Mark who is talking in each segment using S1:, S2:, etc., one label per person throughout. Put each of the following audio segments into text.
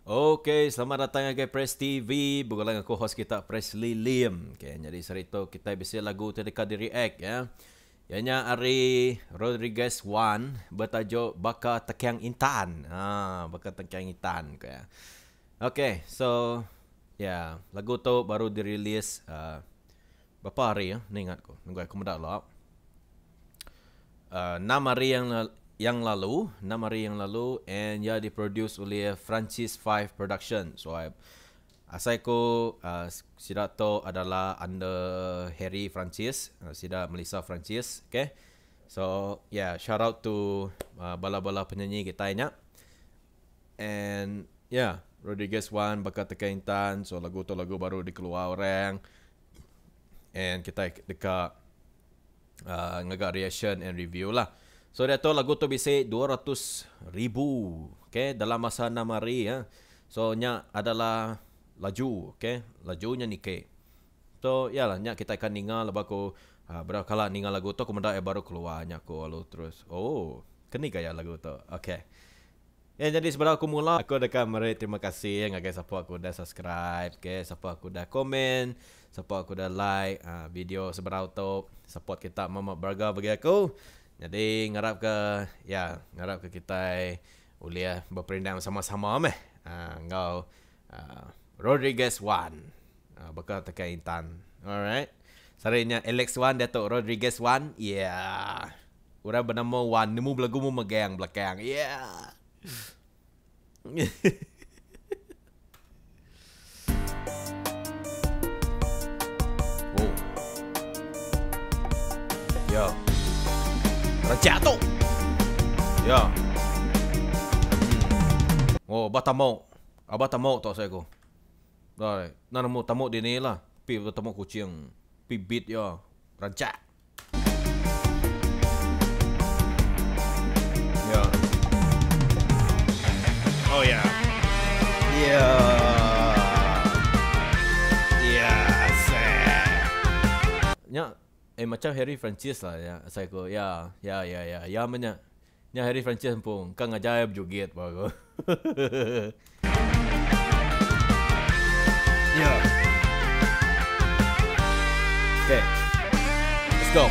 S1: Okay, selamat datang ngagai Press TV. Begulai aku host kita Presley Lim. Okay, jadi sehari tu kita bisi lagu ti deka di react ya. Ianya ari Rodriguez Wan bertajuk Baka Tekang Intan. Ha, Baka Tekang Intan ko ya. Okay, so ya, yeah, lagu tu baru dirilis uh, berapa hari ya? Ni ingat ko. Nunggu aku meda lah. 6 hari yang yang lalu, 6 hari yang lalu and ya diproduce oleh Francis 5 Production. So I asai ko uh, sida tu adalah under Harry Francis, uh, sida Melissa Francis, okay. So yeah, shout out to uh, bala-bala penyanyi kita nya. And yeah, Rodriguez One Baka Teka Intan. So lagu tu lagu baru dikeluar orang. And kita dekat uh, ngaga reaction and review lah. So dia tu lagu tu bisa 200 ribu, okay, dalam masa 6 hari ya. So nya adalah laju, okay, lajunya ni ke. So ya lah, nya kita akan ninga lepas aku uh, berapa kala ninga lagu tu aku mendak baru keluar nya aku lalu terus. Oh, keni gaya lagu tu. Okay. Ya, jadi sebelum aku mula, aku dekat meri terima kasih ngagai siapa aku dah subscribe, okay, siapa aku dah komen, siapa aku dah like uh, video seberau tu, support kita Mama Berga bagi aku. Jadi ngarap ke ya, ngarap ke kita boleh berperindang sama-sama meh. Uh, ngau uh, Rodriguez One. Uh, bakal tekan Intan. Alright. Sarinya Alex One Datuk Rodriguez One. Yeah. Orang bernama One nemu belagu mu megang belakang. Yeah. Oh. Yo. Rancak tu. Ya. Oh, bah tamuk. Abah tamuk tak saya ko. Dah, nak nemu tamuk di ni lah. Pi tamuk kucing. Pi beat ya. Rancak. Ya. Oh ya. Yeah. Yeah. Yeah. Nya eh macam Harry Francis lah ya. Saya ko ya, ya ya ya. Ya menya. Nya Harry Francis pun kang ajaib joget bago. Ya. Okay. Let's go.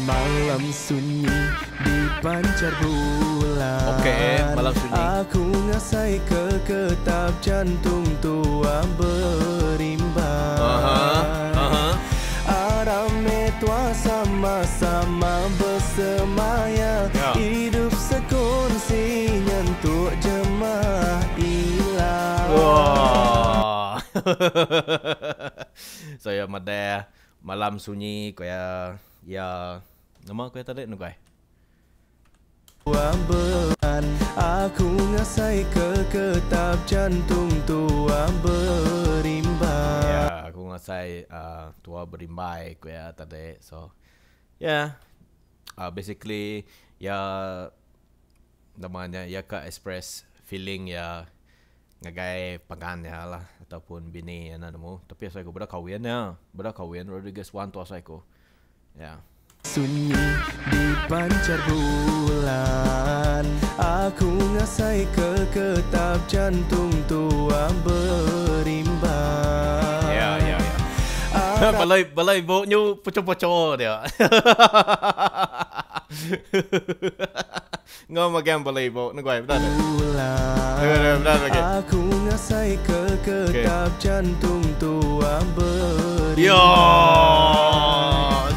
S2: Malam sunyi di pancar bulan.
S1: Okay, malam sunyi.
S2: Aku ngasai keketap jantung tua berimbang.
S1: Aha, aha.
S2: Arame tua sama-sama bersemaya.
S1: Ya.
S2: Hidup sekongsi nyentuh jemaah ilang.
S1: Wah. Saya madah malam sunyi ko ya ya nama ko tadi nu kai.
S2: Bulan aku ngasai keketap jantung tua berimbai.
S1: Ya, aku ngasai uh, tua berimbai ko ya tadi. So yeah. Basically ya namanya ya ka express feeling ya ngagai pangan ya lah ataupun bini ya nemu. Tapi saya ko beda kawin ya. Beda kawin Rodriguez One tua saya ko. Ya.
S2: Sunyi di pancar bulan. Aku ngasai keketap jantung tua berimbai.
S1: Ya, ya, ya. Balai balai bo nyu poco-poco dia. Ngau makan balai bo nu goi betul.
S2: Bulan
S1: Betul, betul,
S2: Aku ngasai keketap jantung tua berimbai.
S1: Yo,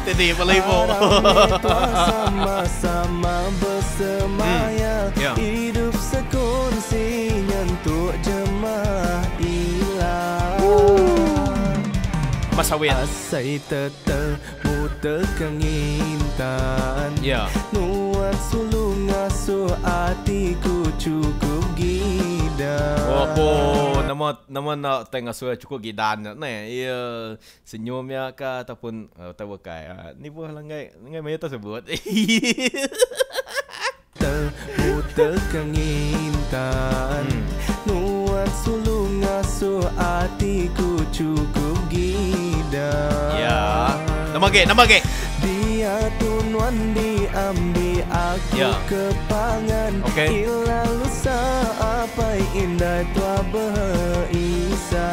S1: tadi balai bo.
S2: Arame tua sama-sama bersemaya.
S1: Ya.
S2: Hidup sekongsi nyentuh jemaah ilang.
S1: Mas Awin.
S2: Asai tetemu tekang intan.
S1: Ya.
S2: Nuat sulu ngasuh atiku cukup gidan.
S1: Oh, po, nama nama nak tengah suara cukup gidan ni. Ya, senyum ya ke ataupun uh, tahu kai. Uh, ni buah langgai, langgai maya tersebut.
S2: Temu tekang intan. Nuat sulu ngasuh atiku cukup gidan.
S1: Ya. Nama ke, nama ke.
S2: Dia tunuan diambil aku
S1: Ya.
S2: ke pangan
S1: Okay.
S2: Ila lusa apai indai tua beisa.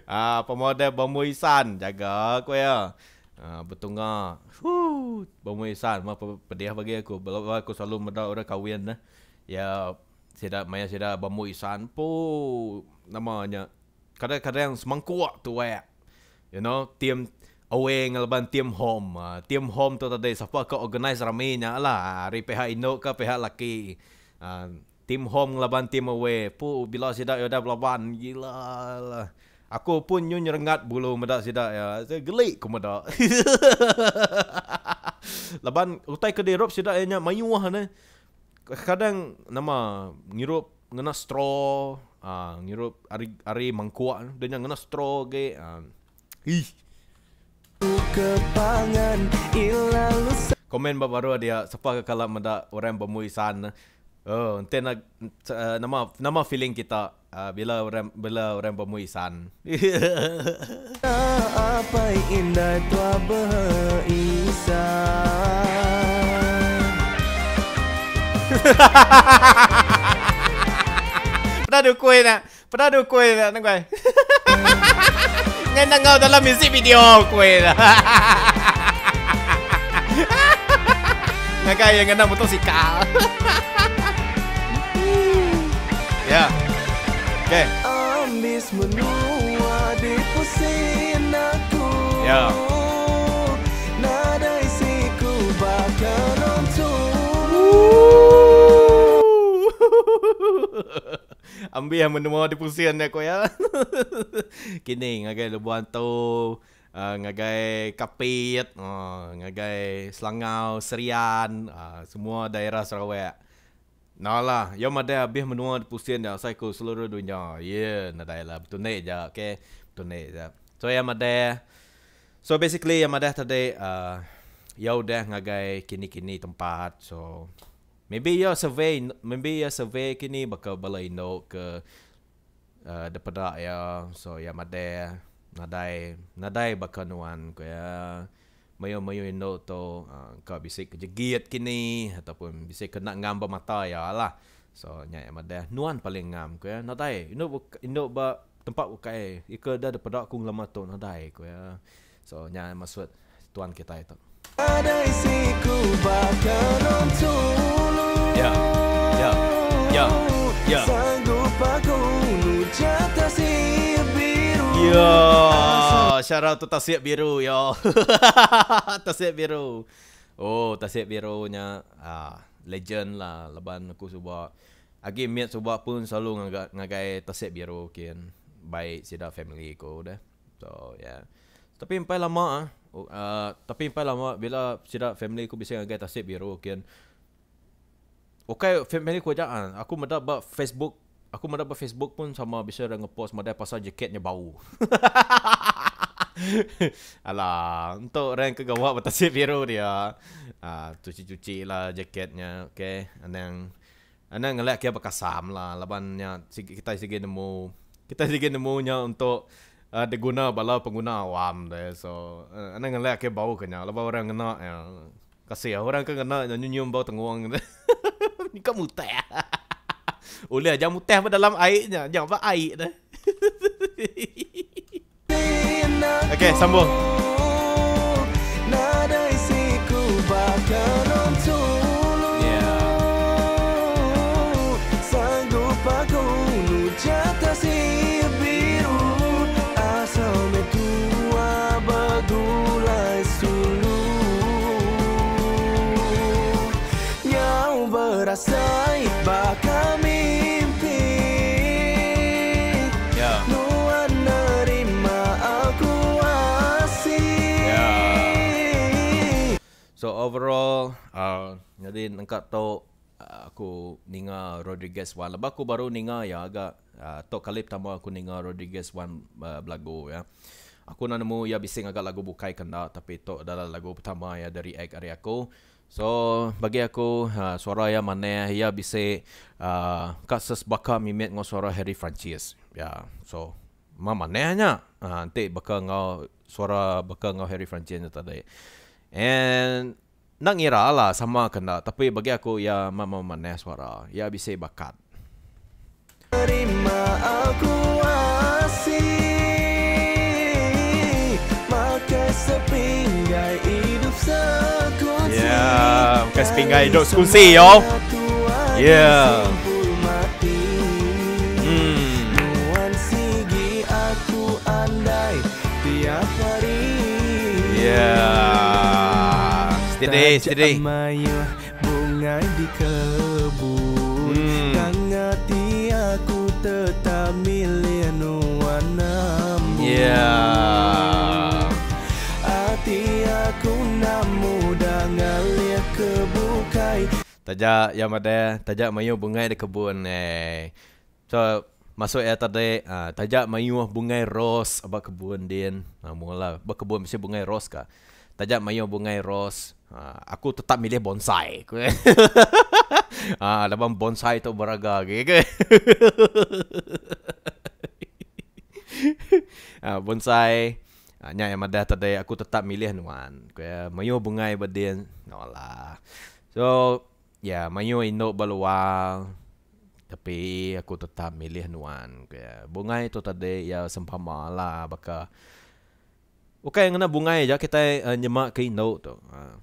S1: Ah, pemodal bambu isan jaga aku ya. Ah, betunga. Huh, bambu isan mah pedih bagi aku. Bela aku selalu meda orang kahwin nah. Ya sida maya sida bambu isan pu namanya kadang-kadang semangkuk tuak. You know, team away ngelaban team home. Uh, team home tu tadi siapa ke organize rami nya lah. Ari pihak induk ke pihak laki. Uh, team home ngelaban team away. Pu bila sida ya dah belaban gila lah. Aku pun nyu nyerengat bulu meda sida ya. Saya gelik ku meda. Laban utai ke dirup sida ya nya mayuh ne. Kadang nama ngirup ngena straw, uh, ngirup ari ari mangkuk dia nya ngena straw ge. Uh, ih.
S2: Ke pangan ila lusa.
S1: Komen ba baru dia siapa ke kala meda orang bermuisan. Oh, ente na nama nama feeling kita bila orang bila orang bermuisan.
S2: Apai indai tua beisa.
S1: Pernah ada kuih nak? Pernah ada kuih nak nang kuih? Ngan nang dalam music video kuih nak. Ngagai yang ngena motosikal. Ya. Okay.
S2: Ambis menua di pusing aku.
S1: Ya.
S2: Nadai siku bakal nonton.
S1: Ambil yang menua di pusing aku ya. Kini ngagai Lubuan tu, ngagai Kapit, ngagai Selangau, Serian, semua daerah Sarawak. Nah lah, yang ada habis menua di pusing dah saya ke seluruh dunia. Ya, yeah, nadai lah betul ni je, okay. Betul ni je. So yang ada So basically yang ada tadi ya udah ngagai kini-kini tempat. So maybe ya survey maybe ya survey kini bakal bala indo ke daripada ya. So yang ada nadai nadai bakal nuan ko ya. Mayo-mayo indo tu ka bisik ke jegit kini ataupun bisik kena ngam ba mata ya lah. So nya yang ada nuan paling ngam ko ya. Nadai indo indo ba tempat ukai ika dah daripada aku lama tu nadai ko ya. So nya maksud tuan kita itu.
S2: Nadai siku bakal nonton.
S1: Ya. Ya. Ya. Ya.
S2: Sanggup aku nujat tasik biru.
S1: Yo, shout out to Tasik Biru yo. Tasik Biru. Oh, Tasik Biru nya legend lah laban aku suba. Agi miat suba pun selalu ngagai, ngagai Tasik Biru kian. Baik sida family ko dah. So yeah. Tapi empai lama tapi empai lama bila sida family ku bisa ngagai Tasik Biru kian. Okay, family ku aja ah. Aku meda ba Facebook, aku meda ba Facebook pun sama bisa orang ngepost madai pasal jaketnya bau. Alah, untuk orang ke gawak bertasik biru dia. Ah, cuci-cuci lah jaketnya, okay. Anang anang ngelak kia berkasam lah labannya kita sigi nemu. Kita sigi nemunya untuk diguna bala pengguna awam deh. So, anang ngelak kia bau kenya. Laban orang kena ya. Kasih orang ke kena nyium bau tenguang. Ni kau muteh. Oleh aja muteh pada dalam airnya, jangan buat air dah. Okey, sambung.
S2: Nadai siku bakal nonton.
S1: Ya.
S2: Sanggup aku nujat tasik biru. Asal metua bagulai sulu. Nyau berasai bakal mimpi.
S1: Ya.
S2: Nuan nerima aku asing.
S1: Ya. So overall, jadi nengkat tu aku ninga Rodriguez One. Lepas aku baru ninga ya agak tok kali pertama aku ninga Rodriguez One belagu ya. Aku nak nemu ya bising agak lagu bukai kena tapi tok adalah lagu pertama ya dari egg ari aku. So bagi aku suara ya mana ya bising kat sesbaka mimit ngau suara Harry Francis. Ya. So Ma manah nya. Aa enti baka enggau suara baka enggau Harry Francine tu tadi. And enda ngira lah sama ke enda tapi bagi aku iya amat manah suara. Iya bisi bakat.
S2: Terima aku asi Makai sepinggai idup sekunsi
S1: Yeah, makai sepinggai idup sekunsi yo. Yeah. Hmm. Yeah. Steady, steady.
S2: Bungai di kebun
S1: Hmm.
S2: Tang ati aku tetap milih nuan nambun
S1: Yeah.
S2: Ati aku enda mudah ngalih ke bukai.
S1: Taja iya madah taja mayuh bungai di kebun eh. So masuk iya tadi aaa taja mayuh bungai ros ba kebun din mula ba kebun bisi bungai ros ka. Taja mayuh bungai ros aaa aku tetap milih bonsai ku iya. Aaa laban bonsai tu berega agi ke. Aaa bonsai nya iya madah tadi aku tetap milih nuan ku iya mayuh bungai ba din no lah. So ya mayuh indu ba luar. Tapi aku tetap milih nuan ku iya. Bungai tu tadi iya sempama lah baka ukai ngena bungai aja kitai nyema ke indu tu uhh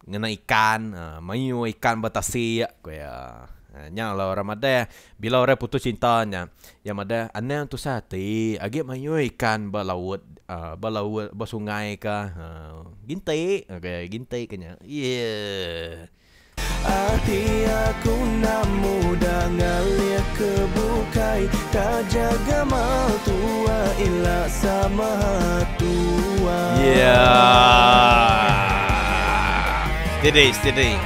S1: ngena ikan uhh mayuh ikan ba tasik ku iya. Nya lah orang madah bila orang putus cinta nya iya madah anang tusah ati agi mayuh ikan ba laut uhh ba laut ba sungai ka uhh ginti ginti ke nya yeah.
S2: Ati aku enda mudah ngalih ke bukai Taja gamal tua ila sama tua.
S1: Yeah. Steady, steady.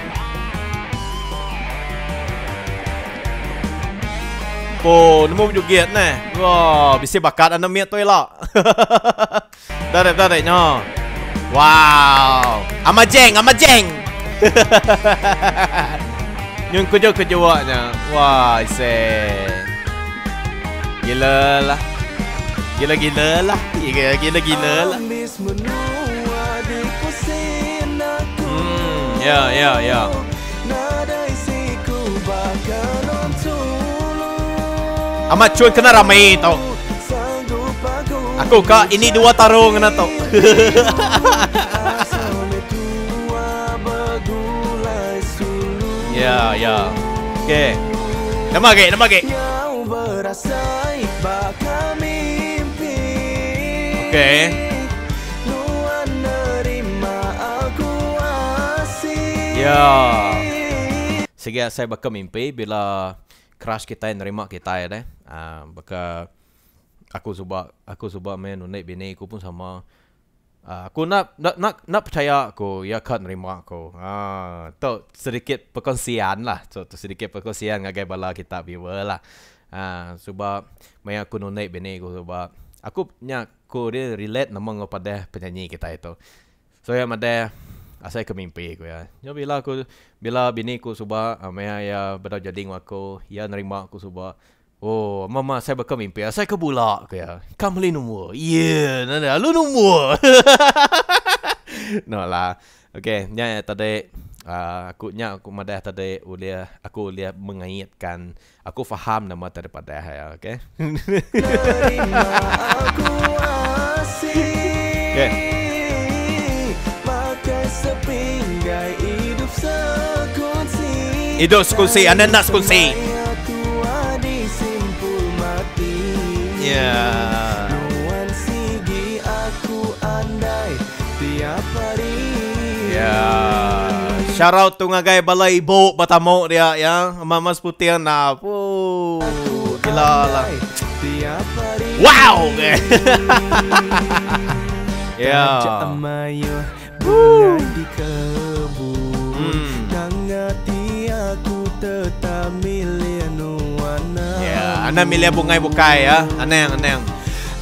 S1: Po, nemu bejugit neh. Wah, bisi bakat anak mit tu ila. Tarik, tarik nyo. Wow. Ama jeng, ama jeng. Nyun kujuk kejuak nya. Wah, ise. Gila lah. Gila-gila lah. Gila-gila lah. Hmm, ya, ya, ya. Amat cun kena rami tu. Aku ka ini dua tarung ngena tu. Ya, ya. Okey. Nama agi, nama agi. Okey. Ya. Sigi asai baka mimpi bila crush kitai nerima kitai deh. Aaa baka aku suba aku suba meh nundi bini ku pun sama. Aaa aku enda enda enda enda percaya ku iya ka nerima ku. Aaa tu sedikit perkongsian lah tu sedikit perkongsian ngagai bala kita viewer lah. Aaa suba maya aku nundi bini ku suba aku nya ku dia relate nama enggau padah penyanyi kitai tu. So iya madah asai ke mimpi ku iya. Nyau bila ku bila bini ku suba maya iya bedau jadi enggau aku iya nerima aku suba oh mama asai baka mimpi asai ke bula ku iya. Ka meli numur. Ye nadai alu numur. No lah. Okay nya iya tadi uhh aku nya aku madah tadi ulih aku ulih mengaitkan aku faham nama tadi padah iya okay. Okay. Idup sekunsi, anda nak sekunsi. Yeah. Yeah. Shout out tu ngagai bala ibu betamu dia ya. Mama seputing enda. Fuh, gila lah. Wow. Ya. Woo. Hmm. Ya, anda milih bungai bukai ya. Anang, anang.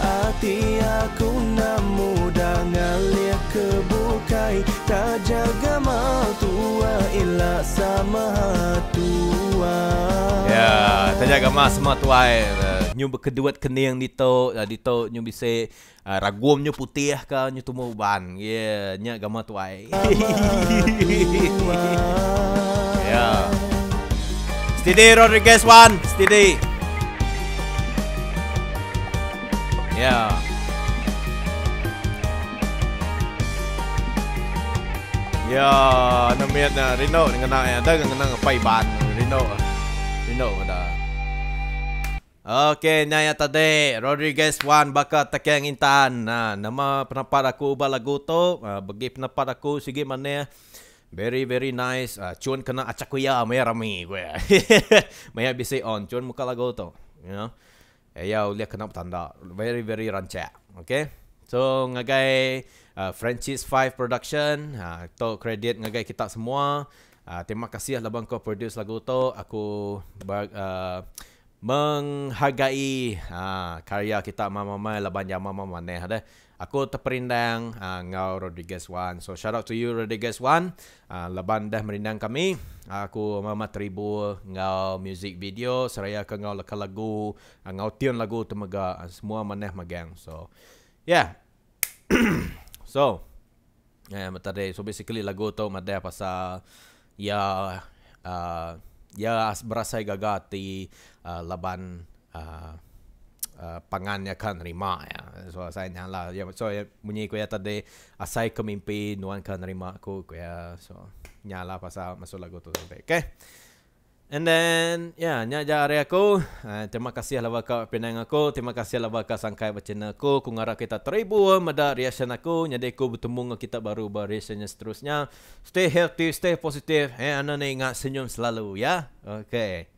S2: Ati aku enda mudah ngalih ke bukai Taja gamal tua ila sama tua.
S1: Ya, taja gamal sama tuai. Nyu bekeduat kening ditu, ditu nyu bisi ragum nyu putih ka nyu tumu uban. Yeah, nya gama tuai. Yeah. Steady Rodriguez Wan, steady. Yeah. Ya, nemit na rindu ngena ya. Dah ngena ngepai ban rindu. Rindu meda. Okey, nya ya tadi Rodriguez Wan baka tekeng intan. Ha, nama pendapat aku ba lagu tu, ha, bagi pendapat aku sigi manih very very nice. Ha, cun kena acak kuya maya rami ku ya. Maya bisi on cun muka lagu tu, you know. Iya ulih kena betanda very very rancak. Okay. So ngagai Francis 5 Production, ha, tu kredit ngagai kita semua. Terima kasih laban ko produce lagu tu. Aku ber, menghargai karya kita mamai laban jama manah deh. Aku teperindang enggau Rodriguez Wan. So shout out to you Rodriguez Wan laban dah merindang kami. Aku amat terhibur enggau music video seraya ke enggau leka lagu enggau tune lagu tu mega semua manah magang. So yeah. So eh tadi so basically lagu tu madah pasal iya uhh iya berasai gaga ati uhh laban uhh pangan iya ka nerima iya. So asai nya lah so munyi ku iya tadi asai ke mimpi nuan ka nerima aku ku iya. So nya lah pasal masu lagu tu tadi okay. And then ya nya aja ari aku. Terima kasih laba ka penang aku, terima kasih laba ka sangkai ba channel aku. Ku ngarap kita teribu meda reaction aku nyadi aku betemu enggau kita baru ba reaction nya seterusnya. Stay healthy, stay positive and anu ne ingat senyum selalu ya. Okay.